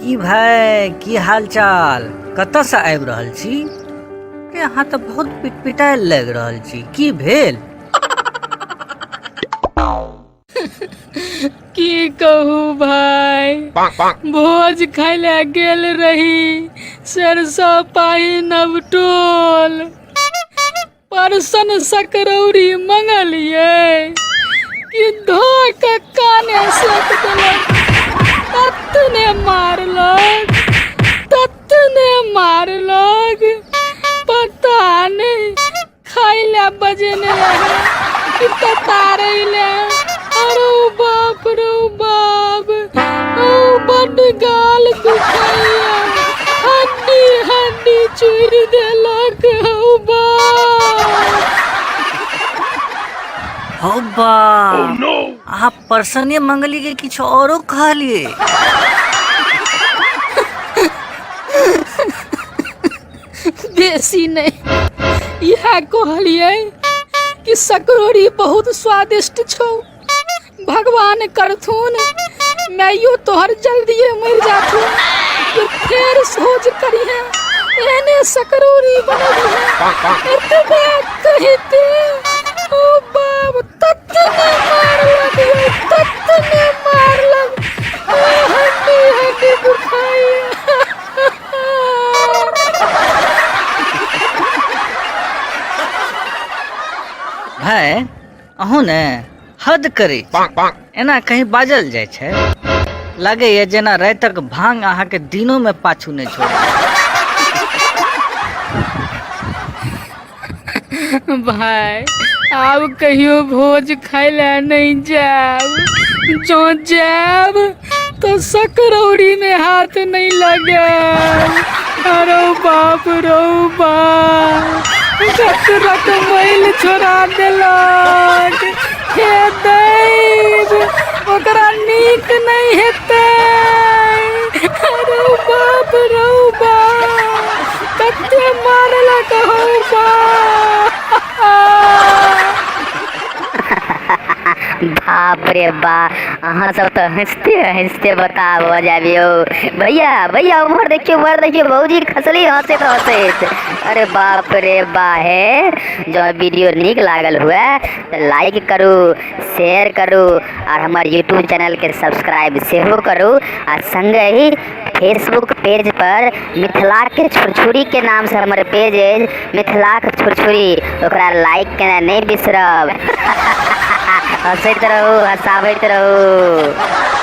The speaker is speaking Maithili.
की भाय, की हाल चाल? कतऽसँ आबि रहल छी? अरे, अहाँ तऽ बहुत पिटपिटायल लागि रहल छी। की भेल? की कहू भाय, भोज खाय लए गेल रही सरसो पाही नवटोल। परसन सकरौरी मंगलियै कि धो के काने सेक देलक। ततने मारलक, ततने मारलक, पता नहि खाय लए बजेने रहे कि ततारै लए। अरे बाप रे बाप, ओ बड्ड गाल दुखाइया, हड्डी हड्डी चूरि देलक। हौ बाप। हौ बा, अहाँ पर्सने मंगली के किछु औरो कहलियै? बेसी नहि, इएह कहलियै कि सकरौरी बहुत स्वादिष्ट छौ, भगवान करथुन मैयो तोहर जल्दिए मरि जाथुन कि फेर सोच करिहे, एहने सकरौरी बनबिहे। एतबे कहिते ओ बाप ततने मारलक यौ, ततने मारलक, ओ हड्डी हड्डी दुखाइया। भाय, अहूँ ने हद करै छी। एना कहीं बाजल जाइ छै? लागैए जेना रातिक भांग अहाँके दिनोमे पाछू नहि छोड़ै। भाय, आब कहियो भोज खाय लए नहि जायब। जँ जायब तऽ सकरौरी में हाथ नहीं लगायब। अरे बाप रो बाप, रक मैल छोड़ा देलक। हे दैव, ओकरा नीक नहीं हेतै। अरे बाप रो बाप, कते मारलक हौ बाप। बाप रे बा, अहाँ सब तऽ हँसते हँसते बताह भऽ जायब यौ। भैया भैया, उम्हर देखियौ, उम्हर देखियौ, भौजी खसली हँसैत हँसैत। अरे बाप रे बा। हे, जँ वीडियो नीक लागल हुए तऽ लाइक करू, शेयर करू आर हमर यूट्यूब चैनलके सब्सक्राइब सेहो करू आ सङ्गहि फेसबुक पेज पर मिथिलाके छुरछुरीके नामसँ हमर पेज अछि मिथिलाक छुरछुरी, ओकरा लाइक केनाइ नहि बिसरब। हँसैत रहू, हँसाबैत रहू।